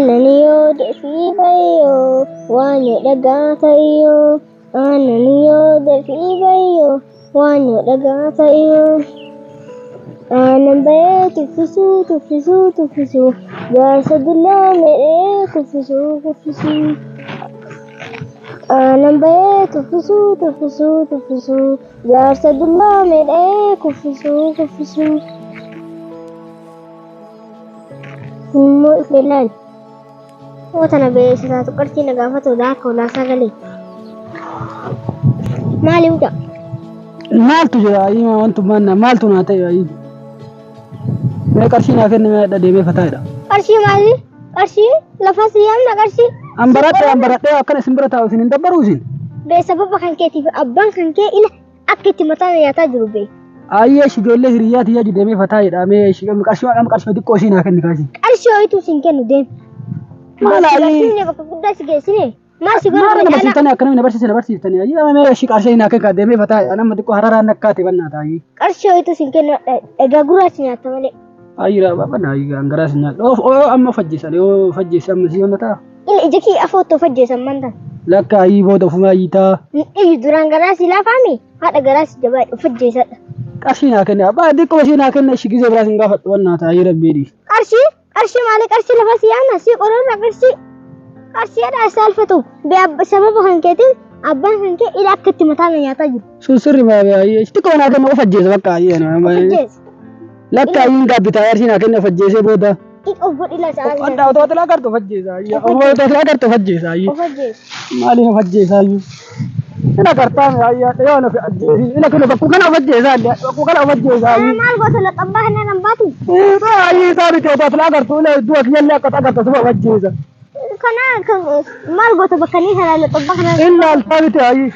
Aannan yoo dafii bayyoo waan dhagaa ta'iyyoo. Aannan yoo dafii bayyoo waan dhagaa ta'iyyoo. Aannan bahee tuffisuu tuffisuu tuffisuu jaarsa dulloome dhahee kuffisuu kuffisuu. Aannan bahee tuffisuu tuffisuu tuffisuu jaarsa dulloome dhahee kuffisuu kuffisuu. Immoo ife ilaali. Yoo tana beeksisaatu qarshii na gaafatu daaka olaasaa galee. Maali mucaa? Maaltu jira ayii wantummaan na maaltu naa ta'e ayii. Mee qarshii naa kenni mee adda deemee fataayidha. Qarshii maali? Qarshii lafa si yaamna qarshii. An baradhee an baradhee akkana isin bira taa'u isin hin dabbaruu isin. Bee sababa kan keetiif abbaan kan kee ila akka itti mataa na nyaataa jiru bee. Ayyee ishi ijoollee hiriyyaa tiyyaa jiru deemee fataayidha mee ishi qarshii amma qarshii xiqqoo ishii naa kenni kaasi. Qarshii wayituu sin kennu deem. Maal Si ayii? barsiifne bakka guddaa si geessine. Maal si Maal godhu na caalaa? barsiiftanii akkanami na barsiise na barsiiftanii ayyee amma mee ishii qarshii naa kenni kaa deemee fataayidha nama xiqqoo hararaan akkaate bannaa taa'ii. Qarshii wayituu sin kennu egaa gurraachi nyaatta malee. Ayyee raabaa ayyee hangaraa sin nyaadha. Of oo amma fajjeessan yoo fajjeesse amma si honna ta'a. Ila ija kee afoottoo fajjeessan mantan. Lakka ayyii booda ofumaa ayyii ta'a. Iyyu duraan garaa si laafaami haadha garaa si jabaa fajjeessadha. Qarshii naa kenni abbaa xiqqoo ishii naa kenna ishii gizee biraa sin gaafadhu wannaa ta'a ayyee rabbii. Qarshii qarshii maali qarshii lafa si yaamna si qororra qarshii qarshii haadha saalfatu sababa kan keetiin abbaan kan kee ila akka itti mataa na nyaataa jiru. Sun sirri maa ayyee xiqqoo naa kenna of ajjeesa bakka ayyee. Fajjeessa. Lakka ayyeen gaabbitaa qarshii naa kenna of ajjeesee booda. Xiqqoo of godhi la sa'aa. Adda otoo tilaa gartu of ajjeesa ayyee. Otoo tilaa gartu of ajjeesa ayyee. Of ajjeessa. Maaliin of ajjeesa ayyee. Ina gartaan ayyee yoo of ajjeesi. Ina kun bakkuu kana of ajjeesa illee bakkuu kana of ajjeesa ayyee. Maal goota laxabbaa kana nan baatu? Ayyee isaa miti otoo tilaa gartu ila du'a kiyyallee akka agartu suma of ajjeesa. Kana maal goota bakka ni kana laxabbaa kana. Illa alfaa miti ayyee.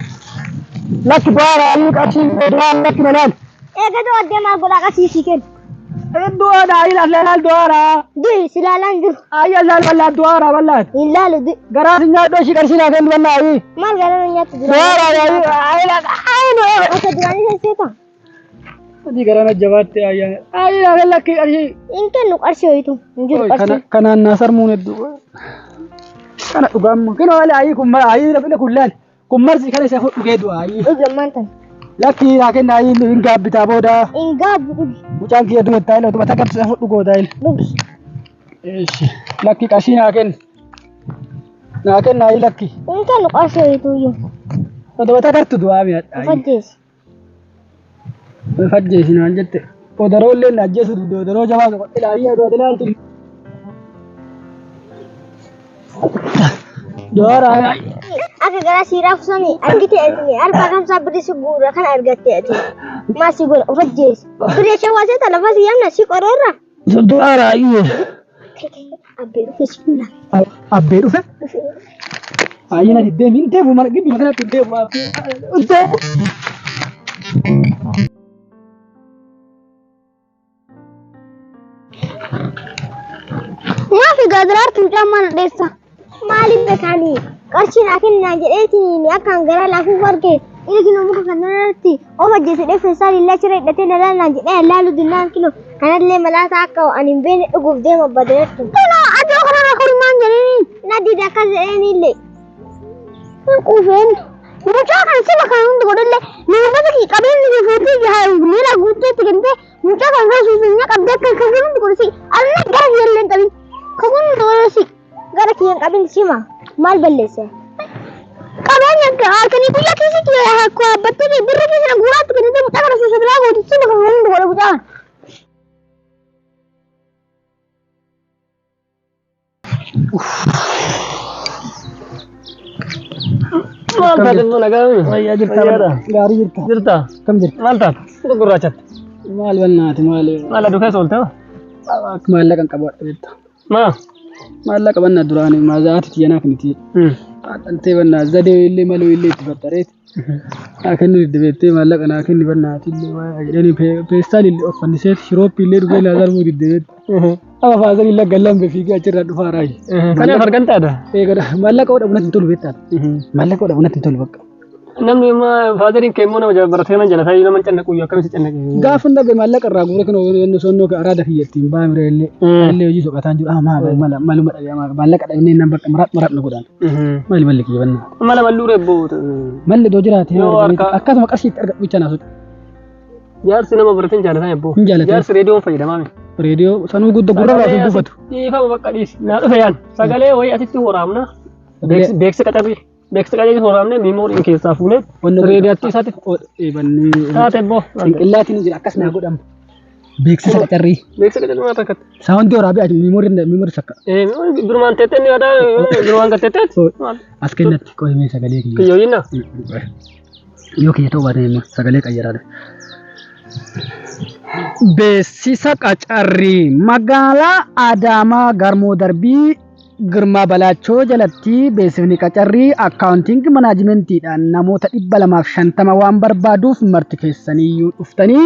Lakki baara ayyee qarshii du'aan lakki malaan. Eegadoo addee maal godhaa qarshii sii kennu? Du'aadha ayyee laal du'aadha. Du'i si laalaan jiru. Ayyee laal bal'aa du'aadha bal'aa. Hin laalu du'i. Garaa si nyaadhu ishii qarshii naa kennu bal'aa ayyee. Maal garaa na nyaattu dura? Du'aadha ayyee ayyee. Akka duraanii san seetaa? Hojii garaa na jabaatte ayyee. Ayyee laal lakki qarshii. Hin kennu qarshii wayitu. Hin jiru qarshii. Kanaan naa sarmuun hedduu. Kana dhugaamma. Kinoo ayyee kun ayyee lafile kun laal. Kun marsi kana isa dhugee du'a ayyee. Dhugi ammaan tana. Lakki naa kenna ayyee hin gaabbitaa booda. Hin gaabbu dhugi. Mucaan kiyya du'a taa'ee otuma takka isa fudhu taa'ee. Dhugi. Lakki qarshii naa kenna. Naa kenna ayyee lakki. Hin kennu qarshii wayitu iyyuu. Otuma takartu du'aa mi'adha. Of ajjeesi. Fajjeesi naan jette. Odaroo illee na ajjeesu didde odaroo jabaa tokko ilaalii aduu ilaaltu. Du'aara Akka garaa sii raafsanii argite ati alfaa kamsaa birrii si guura kan argatte ati. Maal si godha of ajjeesi. Birrii ishee waa seeta lafa si yaamna si qororra. Du'aara ayyee. Abbee dhufe si fuula. Abbee dhufe. Ayyee na diddee min deebu mana gibbi kanatti hin deebu abbee. Deebu. Maafi gaaziraartu mucaan maal dheessa? Maaliif beekanii qarshii naa kennaa jedheetiin akkaan garaa laafuuf arge inni kinoo muka kana irratti of ajjeese dheeffe isaa lillaa chira hidhatee na laalnaan jedhee laalu dinnaan kinoo kanallee malaasaa akka ani hin beekne dhuguuf deema badeertu. Kinoo adoo kanarra kormaan jedhanii na dida akkas jedheenillee. Hin quufeen. Mucaa kan sila kan hundi godhallee namoota kee qabeenyi kee fuutee miila guuteetti kennitee mucaa kan kan suusunya qabdee akka kan hundi godhasi alna gara kiyya illee hin qabin kan hundi godhasi gara kiyya hin qabin sima maal balleesse. Qabeenya halkanii guyyaa keessatti dhaabbattee birra keessa guuraatti kennitee mucaa kana suusa biraa gootu sima kan hundi godhe mucaa kana. Maal taate immoo nagaa miti? Fayyaa jirta. Fayyaadha. Gaarii jirta. Jirta? Akkam jirta? Maal taate? Gurgurraachatte. Maal bannaati maal Maal aduu keessa oolte hoo? akka maallaqa hin qabu adda beekta. Maa? Maallaqa bannaa duraan maazaati tiyyanaa kan itti dhaltee bannaa zadee illee maloo illee itti fattareeti. Naa kennu didde beektee maallaqa naa kenni bannaati illee waa jedhanii peestaan illee of fanniseet shirooppii illee dhugee naa darbuu didde beekta. Amma faazan illee gallaan fiigee achirraa dhufaa raayi. Kanaaf argan taata? Eegada maallaqa hodhamu natti hin tolu beektaa. Maallaqa hodhamu natti hin tolu bakka. Namni immoo faaderiin kee immoo nama baratee nama jalataa nama hin cannaqu iyyuu akkamitti cannaqe? Gaafa hin dhagaye maallaqa irraa guure kan inni sonnoo araada kiyya ittiin baa miree illee. Illee hojii soqataan jiru. Ah maal mala maluma dhabee maallaqa dhabnee nan bakka maraat maraat na godhaan. Maali malli kiyya bannaa. Mala malluu reebboo. Malli iddoo jiraate Yoo harka- akkasuma qarshii itti argadhu bicha naasudha. Jaarsi nama baratee hin jaalataa ebboo. Hin jaalatan. Jaarsi reediyoon fayyadamaa mi? Reediyoo sanuu guddaa gurra irraa sun buufatu. Dhiifama bakka dhiisi. Naa dhufe yaan. Sagalee wayii asitti waraabna. Beeksisa qacarrii. Beeksisa qacarrii waraabne miimooriin keessaa fuunee reediyaatti isaatti Eebannee. taate ebboo. Qinqillaatiin jira akkas naa godhamu. Beeksisa qacarrii. Beeksisa qacarrii maal takkatti? Saawwantii waraabee ati miimorii sakka. Durumaan teettee ni aadaa durumaan gatteetteet. As kennatti qo'imee sagalee kiyya. Kiyyoo yinna. Yoo kiyya ta'uu baate immoo sagalee qayyaraa dhufe. Beeksisa qacarrii magaalaa Adaamaa Garmoo Darbii Girmaa Balaachoo jalatti beeksifni qacarrii accounting managementiidhaan namoota 250 waan barbaaduuf marti keessaniyyuu dhuftanii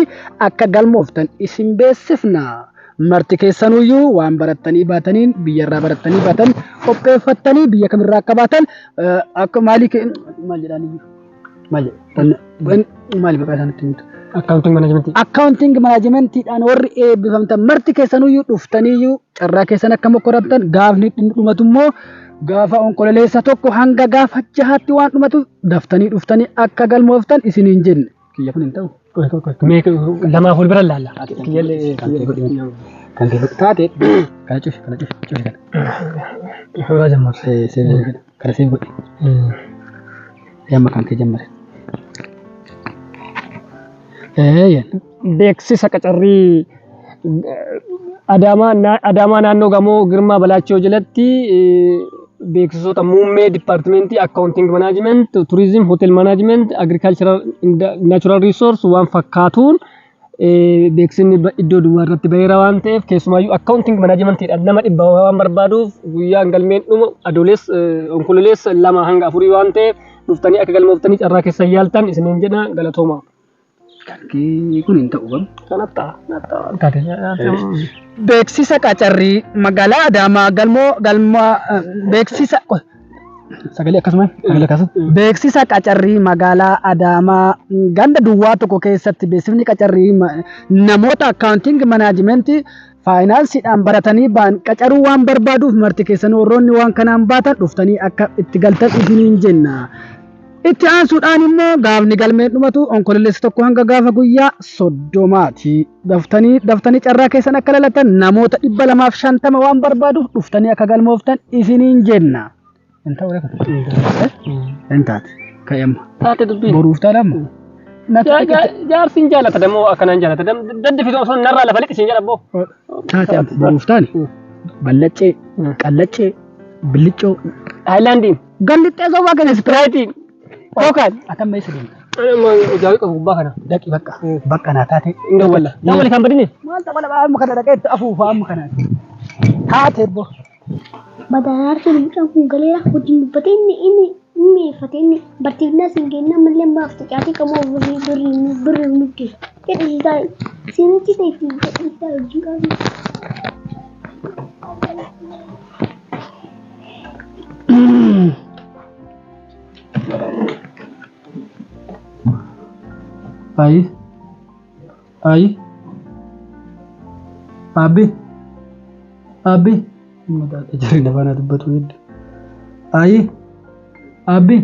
akka galmooftan isin beeksifna. Marti keessanuyyuu waan barattanii baataniin biyyarraa barattanii baatan qopheeffattanii biyya kamirraa akka baatan akka maalii maal jedhaaniyyuu maal jedhan maali maqaa isaanitti himtu. Accounting managementii. Accounting managementiidhaan warri eebbifamtan marti keessanuyyuu dhuftaniyyuu carraa keessan akka mokkorattan gaafni dhumatu immoo gaafa onkololeessa 1 hanga gaafa 6tti waan dhumatu daftanii dhuftanii akka galmooftan isiniin jenne. Kiyya kun hin ta'u. Mee lamaaf wal bira laalla. Kiyyallee. Kan kee taate kana cufi kana cufi cufi kana. Suuraa jammar. Kana save godhi. Yamma kan kee jammare. Eeyyan. Beeksisa qacarrii Adaamaa naannoo gamoo Girmaa Balaachoo jalatti beeksisoota muummee dipaartimentii accounting management, tourism, hotel management, agricultural, natural resource waan fakkaatuun beeksisni iddoo duwwaa irratti baheera waan ta'eef keessumaayyuu accounting managementiidhaan nama 100 waan barbaaduuf guyyaan galmeen dhumu adoolessa onkololeessa 2 hanga 4 waan ta'eef dhuftanii akka galmooftanii carraa keessan yaaltan isiniin jedha galatooma. Kun hin ta'u gamu. Kanatti ta'a. Beeksisa qacarrii magaalaa Adaamaa galmoo galmaa beeksisa sagalee akkasuma sagalee akkasuma beeksisa qacarrii magaalaa Adaamaa ganda duwwaa 1 keessatti beeksifni qacarrii namoota accounting managementii faayinaansiidhaan baratanii ba'an qacaruu waan barbaaduuf marti keessan warroonni waan kanaan baatan dhuftanii akka itti galtan isiniin jenna. Itti aansuudhaan immoo gaafni galmeen dhumatu onkololeessa 1 hanga gaafa guyyaa 30ti. Daftanii carraa keessan akka lalatan namoota 250 waan barbaaduuf dhuftanii akka galmooftan isiniin jenna. Hin ta'u reefu. Hin taate. Ka'e amma. Taate dubbii. Boruuf taate amma. Jaarsi hin jaalata dammoo akkanaan jaalata. Daddi osoo narraa lafa lixi siin jedha abboo. Taate amma boruuf taane. Ballaccee, qallaccee, billiccoo. Haayilaandiin. Gallixxee sobaa kana Ispiraayitiin. Kookaan. Atam meeshaa deemta. Jaawii qabu gubbaa kana. Dhaqi bakka. Bakka naa taate. Hin dawwalla. Dawwali kan badine. Maal tapha amma kana dhaqee itti afuufa amma kana. Taate bo. Badanaartiin mucaan kun galeera wajjin dubbatee inni inni mi'eeffatee inni barsiifnaa siin kennaa mallee baafte caatii qamoo birrii birrii birrii nutti jedhi taa'e seenichi ta'e jedhi taa'e wajjin qabu. Ayi. Ayi. Abbi. Abbi. Mataadha jirri lafa na dubbatu hedduu. Ayi. Abbi.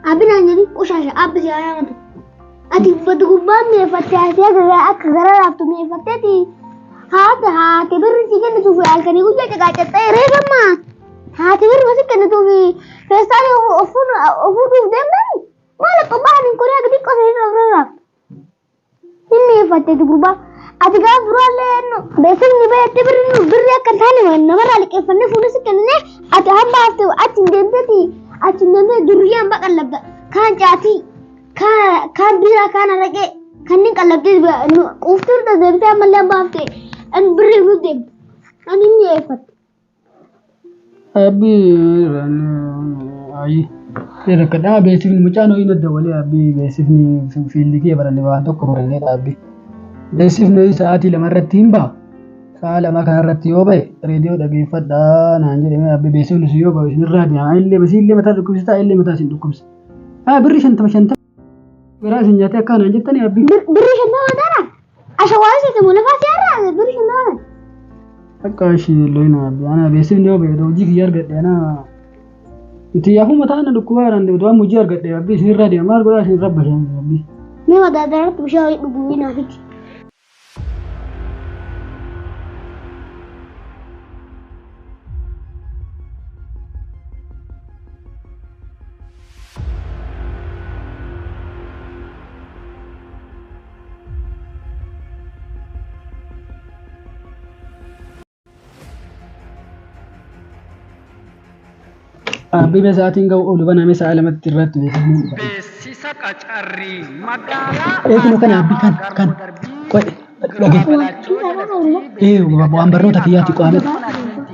Abbi naan jedhi qoshaasha abbi si haa Ati uffata gubbaa mi'eeffattee asii akka gara laaftu mi'eeffatteeti haati haati birri si kennituuf halkanii guyyaa caqaacaxxee reefamma. Haati birri si kennituuf feestaalii ofuudhuuf deemtani maal akka bahan hin koree akka xiqqoo sanii irra raaftu. Hin mi'eeffatteeti gurbaa. Ati gaafa duraallee beeksifni bahetti birri nu birri akka hin taane namarraa liqeeffannee fuula si kennine ati hamba hafte achi hin deemteeti achi hin deemtee durriyyaan baqallabda kaan caatii kaan biiraa kaan araqee kanneen qallabdee quuftuu irra deemtee ammallee hamba hafte birri nu deemte ani hin mi'eeffatte. Abbi ayi. Rakkadhaa beeksifni mucaan ho'i nadda walee abbi beeksifni fiildi kee baranne waan tokko baranneedha abbi. Beeksifni ho'i sa'aatii 2 irratti hin ba'a. Sa'a 2 kanarratti yoo ba'e reediyoo dhageeffadhaa naan jedhame abbi beeksifni sun yoo ba'e isinirraa deema. Illee basiillee mataa dhukkubsisaa illee mataa isin dhukkubsa. Haa birri 50 50 garaa isin nyaatee akka naan jettanii abbii. Birri 50 taana? Ashawaa isa moo lafaa si har'a birri 50 taana? Akka ishee loyina abbii ana beeksifni yoo beektu hojii kiyya argadhe ana. Itti yaafuu mataa na dhukkubaa jiraan deemtu waan hojii argadhe abbii isin irraa deema maal godhaa isin irra bashan abbii. Mee madaadaratti bishaan wayii dhuguu naafiti. Abbii mee sa'aatiin ga'u oolu baname sa'a lamatti irratti beeksifni dhufa. Beeksisa qacarrii magaalaa Eegnu kana abbii kan kan qo'e dhageeffadhu. Ee waan barnoota kiyyaatti qo'ame.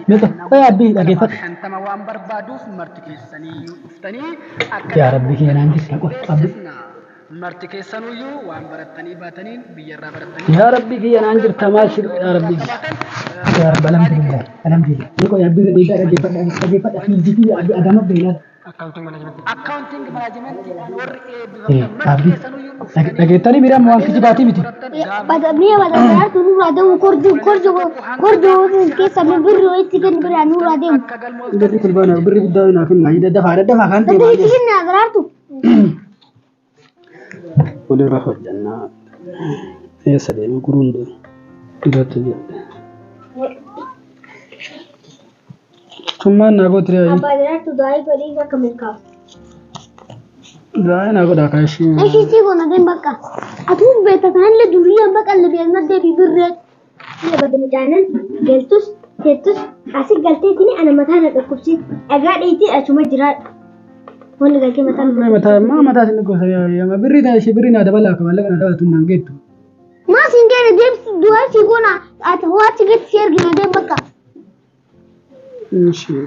Meeqa qo'e abbii dhageeffadhu. 50 waan barbaaduuf marti keessaniyyuu dhuftanii akka Yaa Rabbi kiyya naan jirta qo'e abbii. Marti keessanuyyuu waan barattanii baataniin biyyarraa barattanii Yaa Rabbi kiyya naan jirta maal si yaa Rabbi. Yaa Rabbi alhamdulillah alhamdulillah. Mee qo'e abbii dhageeffadha dhageeffadha dhageeffadha fiildii kiyya abbii adama beelaa. Accounting managementiidhaan warri Ee eebbifamtan marti abbii keessanuyyuu dhuftanii dhageettanii miidhaan waan kijibaatii miti. Mi'a madaadaratti nurraa deemu korjoo korjoo korjoo keessa birri wayitti kennu biraa nurraa deemu. akka galmooftan Birri kulbaana birri guddaa naa kenna daddafaa daddafaa kan ta'e Dadda baay'ee. itti kenna daraartu. Walirra hojjannaa eessa deema guruun irratti jedhe. Tummaan naa gooti reeyi. Abbaa daraartu daa'ii godhii akka milkaa'u. Daa'ii naa godhaa kaashii. Ishii si goona deem bakka. Atuu beekta kanallee duriyyaan baqalle beekna deebii birree. Biyya badda mucaanan galtus teettus asi galteetini ana mataa na dhukkubsi dhagaa dheetii achuma jiraadha. Wanni galtee mataa na Mataa maa mataa isin gosa yaa birri taa ishee birri naa dabalaa akka maallaqa naa dabalatu naan geettu. Maa siin geene deemsi du'aa si goona ati ho'aatti gadi si ergina deem bakka. Ishee.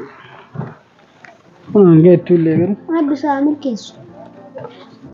Naan geettu illee garuu. Rabbi isaa milkeessu.